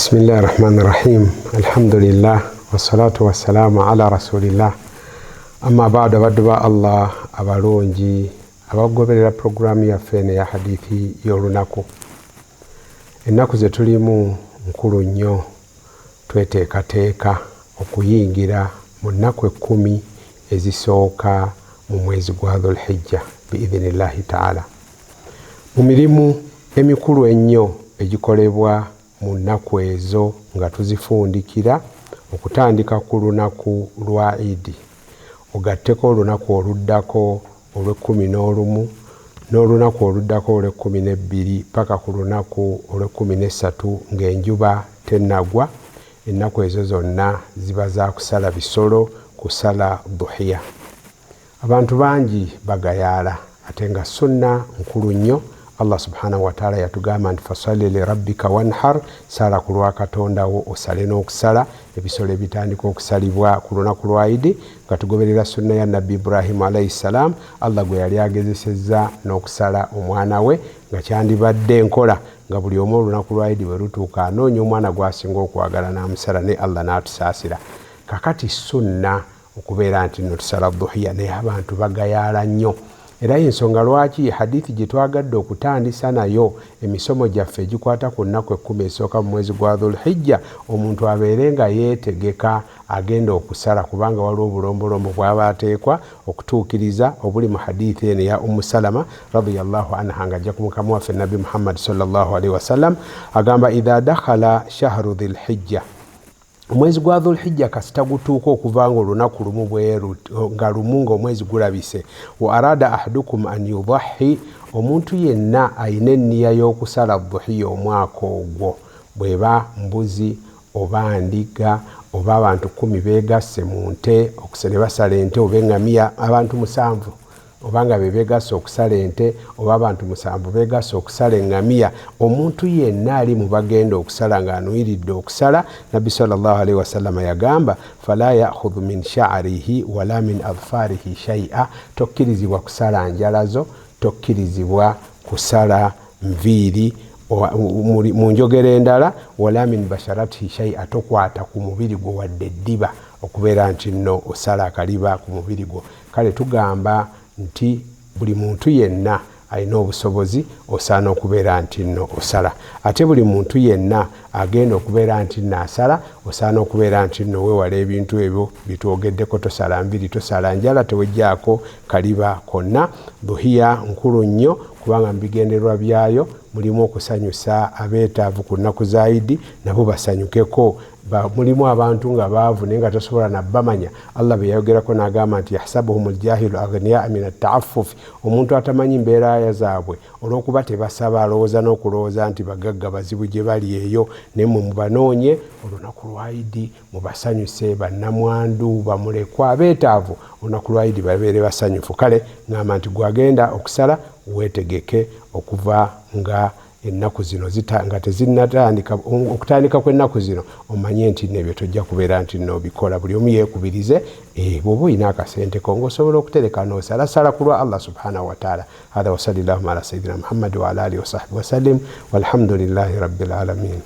Bismillahi rahmani rahim, alhamdulillah wassalatu wassalamu ala rasulillah, amma baadu. Abaddu ba Allah abalungi abagoberera puroguramu yaffe eno eya hadithi y'olunaku, ennaku ze tulimu nkulu nnyo. Tweteekateeka okuyingira mu nnaku 10 ezisooka mu mwezi gwa Dhulhijja biidhinillahi taala. Mu mirimu emikulu ennyo egikolebwa mu nnaku ezo nga tuzifundikira okutandika ku lunaku lwa Idi, ogatteko olunaku oluddako olw'e11 n'olunaku oluddako olw'e12 paka ku lunaku olw'e13 ng'enjuba tennagwa, ennaku ezo zonna ziba za kusala bisolo, kusala duhiya. Abantu bangi bagayaala, ate nga sunna nkulu nnyo. Allah subhanahu wataala yatugamba nti fasalli lirabbika wanhar, sala ku lwa Katonda wo osale n'okusala. Ebisolo ebitandika okusalibwa ku lunaku lwa Idi nga tugoberera sunna ya Nabbi Ibrahimu alaihi ssalam, Allah gwe yali agezesezza n'okusala omwana we, nga kyandibadde enkola nga buli omu olunaku lwa Idi bwe lutuuka anoonya omwana gw'asinga okwagala n'amusala, ne Allah n'atusaasira. Kakati sunna okubeera nti nno tusala duhiya, naye abantu bagayaala nnyo. Era yensonga lwaki hadithi gye twagadde okutandisa nayo emisomo gyaffe egikwata ku nnaku 10 esooka mu mwezi gwa Dhulhijja, omuntu abeere nga yeetegeka agenda okusala, kubanga waliwo obulombolombo bw'aba ateekwa okutuukiriza obuli mu hadithi eno eya Ummu Salama radiyallahu anha, nga ajja ku mukama waffe Nabbi Muhammad sallallahu alaihi wasallam. Agamba, idha dakhala shahru dhilhijja, omwezi gwa Dhulhijja kasita gutuuka, okuva nga olunaku lumu bweru nga lumu ngaomwezi gulabise, wa arada ahadukum an yudahi, omuntu yenna ayina enniya y'okusala duhiya omwaka ogwo, bweba mbuzi oba ndiga oba abantu 10 begasse mu nte ne basala ente oba eŋŋamiya, abantu 7 obanga be begasse okusala ente oba abantu 7 begasse okusala eŋŋamiya, omuntu yenna ali mu bagenda okusala ng'anuyiridde okusala, Nabbi sallallahu alaihi wasallama yagamba, fala yakhudhu min sha'rihi wala min adfarihi shay'a, tokkirizibwa kusala njala zo, tokkirizibwa kusala nviiri. Mu njogera endala, wala min basharatihi shay'a, tokwata ku mubiri gwo wadde eddiba, okubeera nti nno osala akaliba ku mubiri gwo. Kale tugamba nti buli muntu yenna alina obusobozi osaana okubeera nti nno osala, ate buli muntu yenna agenda okubeera nti nno asala osaana okubeera nti nno weewala ebintu ebyo byetwogeddeko. Tosala nviri, tosala njala, tewejjaako kaliba konna. Duhiya nkulu nnyo kubanga mu bigendererwa byayo mulimu okusanyusa abeetaavu ku nnaku za Idi, nabo basanyukeko. Mulimu abantu nga baavu naye nga tosobola nabbamanya. Allah bwe yayogerako n'agamba nti yahsabuhum ljahilu aghniyaa min attaafufi, omuntu atamanyi mbeera zaabwe olw'okuba tebasaba alowooza n'okulowooza nti bagagga bazibu gye bali eyo. Naye mwe mubanoonye olunaku lwa Idi mubasanyuse, bannamwandu, bamulekwa, abeetaavu, olunaku lwa Idi babeere basanyufu. Kale ŋŋamba nti gwagenda okusala weetegeke okuva nga ennaku zino nga tezinnatandika, okutandika kw'ennaku zino omanye nti nno ebyo tojja kubeera nti nno obikola. Buli omu yeekubirize, bw'oba olina akasente ko ng'osobola okutereka n'osalasala ku lwa Allah subhanahu wataala. Hatha, wasali llahuma ala sayidina Muhammadi wa ala alihi wasahbihi wasallim, walhamdulillahi rabbil alamin.